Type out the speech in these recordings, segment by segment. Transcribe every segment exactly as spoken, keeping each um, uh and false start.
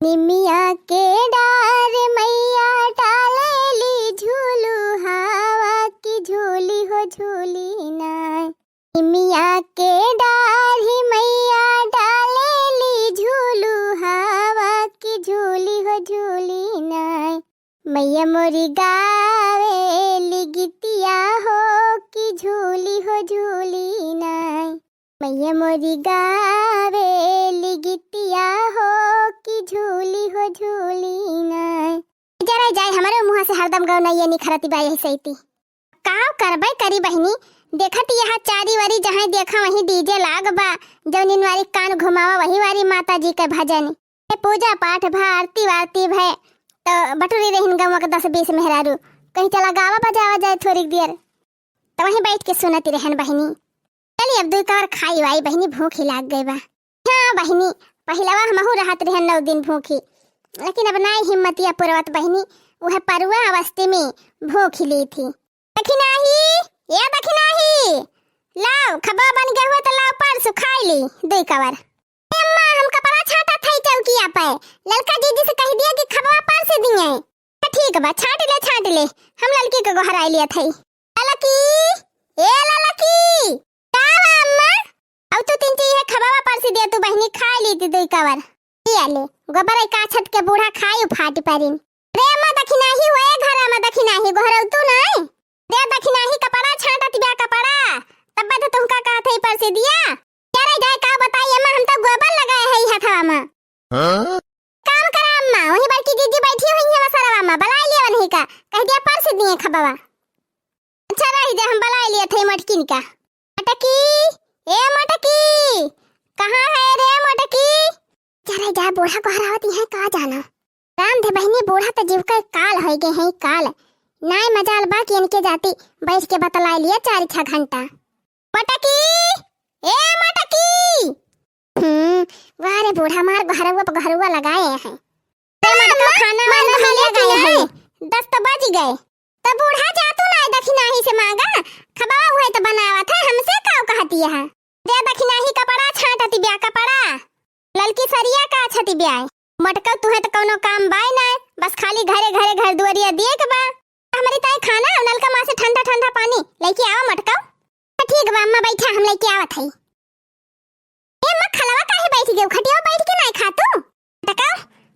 निमिया के डार मैया डालेली झूलू हवा की झूली हो झूली ना। निमिया के डार ही मैया डालेली झूलू हवा की झूली हो झूली ना। मैया मोरी गावेली गीतिया हो की झूली हो झूली ना। मैया मोरी गावेली गीतिया हो कि झूली हो झूली ना। जरा जाए, हमरे मुँह से हरदम गौनैया निखरती बा यही सैती। का करबै करी बहिनी, देखत यहाँ चारी वरी जहाँ देखा वहीं DJ लाग बा, जौनिन वारी कान घुमावा वही वारी माता जी के भजन। ए, पूजा पाठ भा आरती वारती भय, तो बटुरी रहिन गौवा के दस बीस मेहरारू, कहीं चला गावा बजावा जाए थोड़ी देर, तो वहीं बैठ के सुनती रहन बहिनी। चली अब दुई कवर खाई वाई बहिनी, भूखी लाग गई बा। हाँ बहिनी, पहिलवा हमहू रहत रहन नौ दिन भूखी, लेकिन अब नाई हिम्मतिया पुरवत बहिनी, उहे परुआ अवस्थी में भूखी ली थी। दखिनाही, ए दखिनाही, लाओ, खबा बन गए हुए तो लाओ, परसु खाई ली दुई कवर। ए अम्मा, हम कपड़ा छांटत हई चौकिया पे, ललका जीजी से कह दिया कि खबा परसि दिए। तो ठीक बा, छांट ले, छांट ले, हम ललकी के गोहराई लियत हई। ललकी, ए ललकी, का बा अम्मा? अब तू तीन चीज है खबावा परसि दिया तू बहिनी, खाई ली थी दुई कवर। लिया ले, गोबर का छत के बूढ़ा खाई फाटी परिन। रे अम्मा दखिनाही होए, घर अम्मा दखिनाही, गोहरऊ तू नहीं? रे दखिनाही कपड़ा छांटत बिया कपड़ा, तब बद तुमका कहत है परसि दिया। क्या रह जाए का बताई अम्मा, हम तो गोबर लगाए है हथवा में। हाँ? काम करा अम्मा, वही बड़की जीजी बैठी हुई है वसरवा में, बुला लिया वही का, कह दिया परसि दिए खबावा। अच्छा रही दे, हम बुला लिए थे मटकिन का। मटकी, ए मटकी, कहाँ है रे मटकी? चले जा, बूढ़ा गोहरावती है, का जाना। राम दे बहिनी, बूढ़ा तो जीव का काल हो गए हैं, काल। नाय मजाल बा कि इनके जाती बैठ के बतला लिया चार छह घंटा। मटकी, ए मटकी। हम्म, वाह रे बूढ़ा, मार गोहरवा पे गोहरवा लगाए हैं। अरे मटका, खाना वाना मिले गए हैं। दस तो बज गए। तो बूढ़ा जा तू ना दखिनाही से मांगा, खबावा हुए तो बनावत है, हमसे काऊ कहती है। दे दखिनाही कपड़ा छांटती ब्या कपड़ा, ललकी सरिया का छती ब्या। मटका तुहे तो कौनो काम बाय ना, बस खाली घरे घरे घर दुआरिया दिए के बा। हमरी ताई खाना और नलका माँ से ठंडा ठंडा पानी लेके आवा मटका। तो ठीक बा अम्मा, बैठा हम लेके आवत हई। ए अम्मा, खलवा काहे बैठ गयो? खटिया बैठ के नाय खा तू? देखो,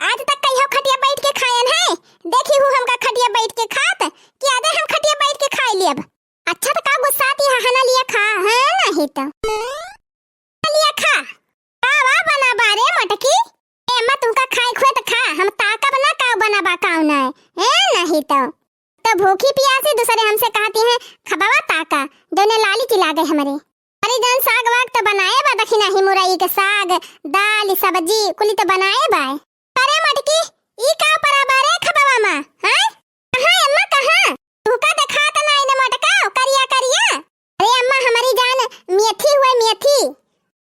आज तक कहियो खटिया बैठ के खायन है? देखी हूँ हमका खटिया बैठ के खात, कि आदे हम खटिया बैठ के खाई लेब। अच्छा तो का गुस्साती है, हना लिया खा, हाँ नहीं तो। लिया खा। का वा बना बा रे मोटकी? ए अम्मा, तुमका खाए खुए तो खा, हम ताकब ना का बना बा काऊ ना है, ए नहीं तो। तो भूखी पियासी दूसरे हमसे कहती हैं, "खबवा ताका, जौने लाली चिला गए हमरे।" अरे जौन साग वाग तो बनाए बा, दखिनाही मुरई के साग, दाल, सब्जी, कुली तो बनाए बा। अरे मटकी, ई का परा बा रे खबवा मा, हैं? कहाँ अम्मा, कहाँ? तुहका देखात नाई न मटका, करिया करिया। अरे अम्मा, हमारी जान मेथी हुए, मेथी।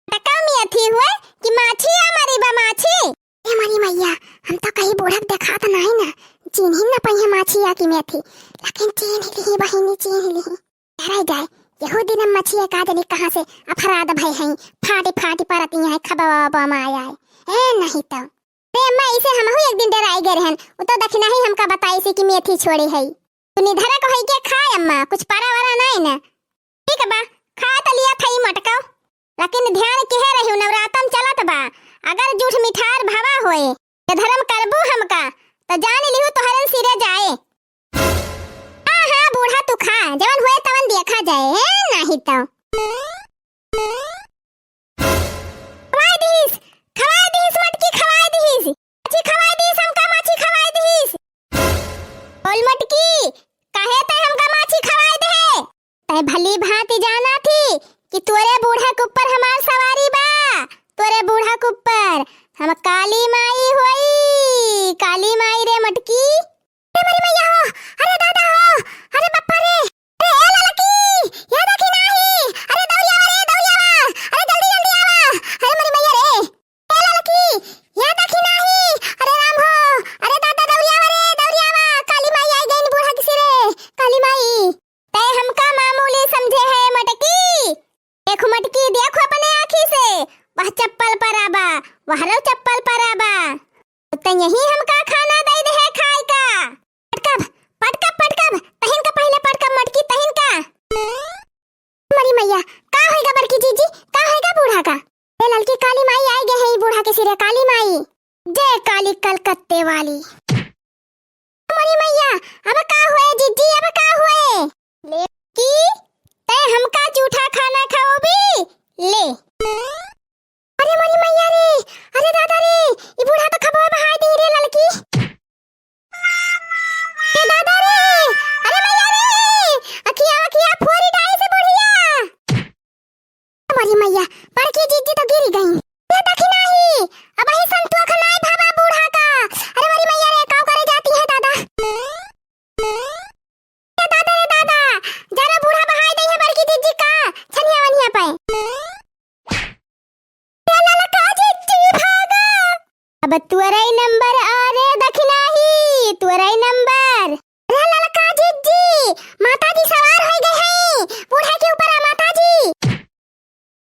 टका मेथी हुए कि माछी आ मरी बा माछी? ए मरी मैया, हम तो कहीं बूढ़क देखात नाई ना, चीन्ही न पइहे माछी आ कि मेथी, लेकिन चीन्ह लिही बहिनी, चीन्ह लिही। डराई जाए, यहू दिन हम मछिया का जनी कहाँ से अफराद भय हैं, फाटी फाटी परत यहाँ खबवा बमा आए। ए नहीं तो। अरे अम्मा, इसे हमहू एक दिन डराई गए रहन, उ तो दखिनाही हमका बताई से कि मेथी छोड़े है। तू निधरक होई के खा अम्मा, कुछ परा वरा नाई ना। ठीक बा, खा त लिया थई मटकाओ, लेकिन ध्यान केहे रही नवरातम चलत बा, अगर जूठ मिठार भवा होए, ये धर्म करबू हमका, तो जान लिहू तोहरन सिरे जाए। हाँ हाँ बूढ़ा तू खा, जवन होए तवन देखा जाए, ए, नाही तो। खवाई दिहिस, खवाई दिहिस मटकी, खवाई दिहिस। माछी खवाई दिहिस, हमका माछी खवाई दिहिस। बोल मटकी, काहे तै हमका माछी खवाई दे? तै भली भांति जाना थी कि तोरे बूढ़ा के ऊपर हमार सवारी बा, तोरे बूढ़ा के ऊपर। हम काली माई होई, काली माई रे मटकी। अरे मरी मैया हो, अरे दादा हो, अरे बप्पा रे, अरे ए ललकी, ये देखी नाही, अरे दौड़ियावा रे, दौड़ियावा, अरे जल्दी जल्दी आवा, अरे मरी मैया रे, ए ललकी, ये देखी नाही, अरे राम हो, अरे दादा दौड़ियावा रे, दौड़ियावा, काली माई आई गई बूढ़ा किसी रे, काली माई। तै हमका मामूली समझे है मटकी, देख मटकी, देख अपने आँखी से, वह चप्पल परा बा, वह रो चप्पल परा बा। त यही हमका खाना दइ देहे खाए का। पटकब, पटकब, पटकब, तहिन का पहिले पटकब मटकी, तहिन का। मरी मैया, का होइगा बड़की जीजी, का होइगा बूढ़ा का? ए ललकी, काली माई आइ गए हैं ई बूढ़ा के सिरे, काली माई। जय काली कलकत्ते वाली। मरी मैया, अब का हुए जीजी, अब का हुए? ले की, तै हमका जूठा खाना खवबी? ले। अरे मोरी मैया रे, अरे दादा रे, ई बूढ़ा तो खबवा बहाय दी रे ललकी। ए दादा रे, अरे मैया रे, अखिया, अखिया फोरी डाई से बुढ़िया। मोरी मैया, बड़की जीजी तो गिरी गई। ये देखी नाही, अबही संतोख नाही भावा बूढ़ा का। अरे मोरी मैया रे, काव करे जाती है दादा। ए दादा रे दादा, जरा बूढ़ा बहाय दे है बड़की जीजी का छनिया वनिया पे। ए ललका जीजी भागा। अब तुअरई नंबर आ रे दखिनाही, तुअरई नंबर। रे ललका जीजी, माता जी सवार होई गए हैं बूढ़ा के ऊपर, आ माता जी।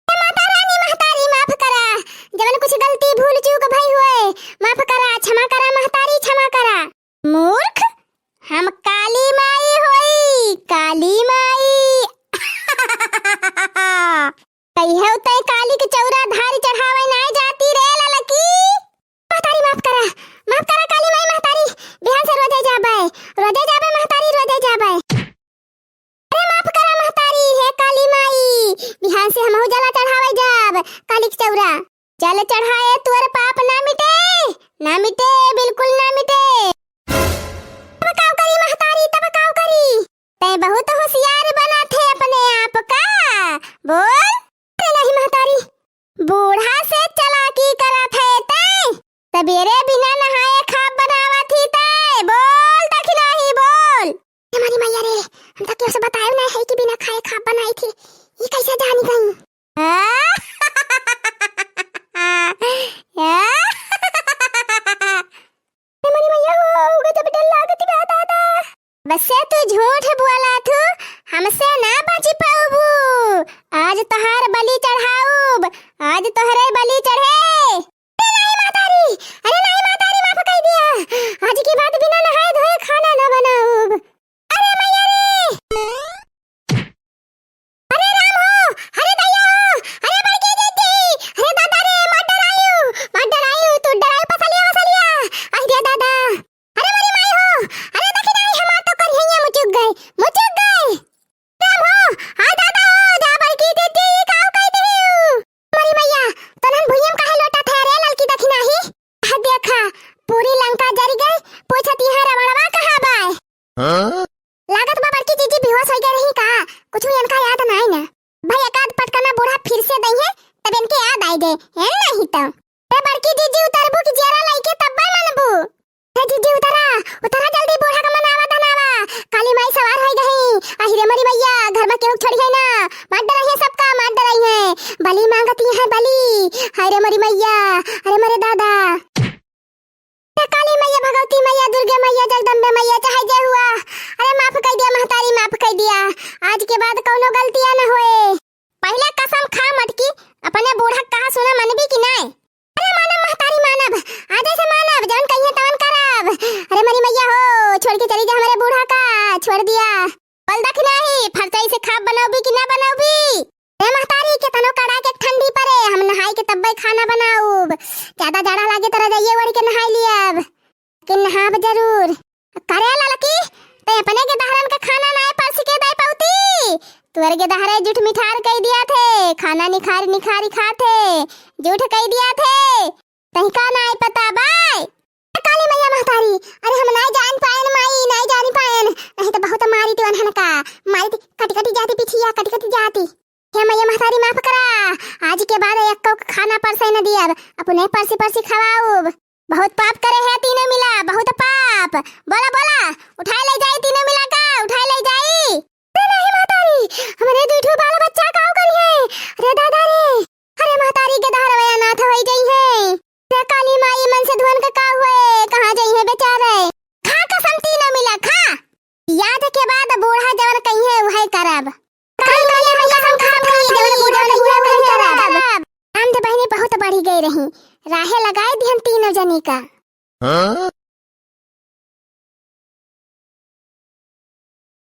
ए माता रानी महतारी माफ करा, जवन कुछ गलती भूल चूक भई हुए, माफ करा, क्षमा करा महतारी, क्षमा करा। मूर्ख, हम काली माई होई, काली माई। कहियो तै काली के चौरा धारी चढ़ावे नाय जाती रे ललकी। महतारी माफ करा, माफ करा काली माई महतारी, बिहान से रोजे जाबे, रोजे जाबे महतारी, रोजे जाबे। अरे माफ करा महतारी, हे काली माई, बिहान से हमहू जला चढ़ावे जाब काली के चौरा। जल चढ़ाए तुअर पाप ना मिटे, ना मिटे, बिल्कुल ना मिटे। तब काव करी महतारी, तब काव करी? तै बहुत होशियार बना थे अपने आप का। बोल। अरे नहीं महतारी, बूढ़ा से चालाकी करा थे तै। सबेरे बिना नहाए खाब बनावा थी तै। बोल दखिनाही, बोल। हमारी मैया रे, हम तो केहू से बताए नहीं है कि बिना खाए खाब बनाई थी। ये कैसे जानी गई? ए मोरी मैया हो, गजब डर लागत बा दादा। बसे तू झूठ बोला थू, हमसे ना बच पाऊबू। आज तोहार बलि चढ़ाऊब, आज तोहरे बलि चढ़े। अरे नाही मातारी, अरे नाही मातारी, माफ कर दिया। आज के बाद बिना नहाए धोए खाना ना बनाऊब। अरे मैया रे! अरे राम हो, अरे दैया हो, अरे बड़की दीदी, अरे दादा रे, मत डरायू, मत डरायू, तू डरायू पसलिया वसलिया। आई रे दादा, अरे मोरी माई हो, अरे देखी नाही हमार तो करिहैया मुचुक गए, मुचुक गए। राम हो, आई दादा हो, जा बड़की दीदी, काऊ कह दिहू। मोरी मैया, तनन भुइयम काहे लोटा थे रे ललकी दखिनाही? आ देखा, पूरी लंका जरि गई, पूछत यहाँ रावणवा कहाँ बाय? हाँ? लागत बा बड़की जीजी बेहोश होइ गए रही का? कुछ इनका याद नाई ना। भाई एकाध पटकना बूढ़ा फिर से दई है, तब इनके याद आई गए, है नहीं तो। ए बड़की जीजी उतरबू कि जियरा लइके तब्बे मनबू? ए जीजी उतरा, उतरा जल्दी बूढ़ा का मनावा धनावा। काली माई सवार होई गई। आहि रे मरी मैया, घर में केहू छोड़ी है ना। मार डराई है सबका, मार डराई है। बलि मांगती है बलि। हाय रे मरी मैया, अरे मरे दादा। हे काली मैया, भगवती मैया, दुर्गे मैया, जगदम्बे मैया, चाहे जे हुआ, अरे माफ कइ दिया महतारी, माफ कइ दिया। आज के बाद कौनो गलतियां न होए। पहिले कसम खा मटकी, अपने बूढ़ा कहा सुना मनबी कि नाय? अरे मानब महतारी मानब, आज से मानब, जौन कहिए तवन करब। अरे मरी मैया हो, छोड़ के चली जा हमरे बूढ़ा का, छोड़ दिया। बोल दखिनाही, फरचई से खाब बनउबी कि ना बनउबी? ए महतारी, केतनो कड़ाके ठंडी परे, हम नहाई के तब्बे खाना बनाउब। ज्यादा जाड़ा लागे त रजाइए ओढ़ के नहाई लियब, लेकिन नहाब जरूर। करे ललकी, तै अपने गेदहरन के खाना नाय परसि के दे पउती? तुअर गेदहरे जुठ मिठार कइ दिया थे, खाना निखारी निखारी खा थे, जुठ कइ दिया थे। तहिका नाय पता बाय। ए काली मैया महतारी, अरे हम नाय जान पाएन माई, नाय जानी पाएन, नहीं तो बहुत मारी ती वनहन का, मारी ती कटी कटी जाती पिठिया, कटी कटी जाती। हे मैया महतारी माफ करा, आज के बाद एक्को के खाना परसे न दियब, अपने परसी परसी खवाउब। बहुत पाप करे है तीनों मिला, बहुत पाप। बोला बोला, उठाए ले जाई तीनों मिला का, उठाए ले जाई। अरे नहीं महतारी, हमरे दुई ठो बाल बच्चा काव करिहे? अरे दादा रे, अरे महतारी के दहरवे अनाथ होई जइहे। अरे काली माई मन से धुवन के का हुए, कहाँ जइहे बेचारे? खा कसम तीनों मिला खा। याद के बाद बूढ़ा जवन कहिहे उहे करब। काली माई हम कसम खात हई, जवन बूढ़ा कहिहे उहे करब। हम तो बहिनी बहुत बढ़ी गई रही, राहे लगाए दिहन तीनों जनी का। हाँ?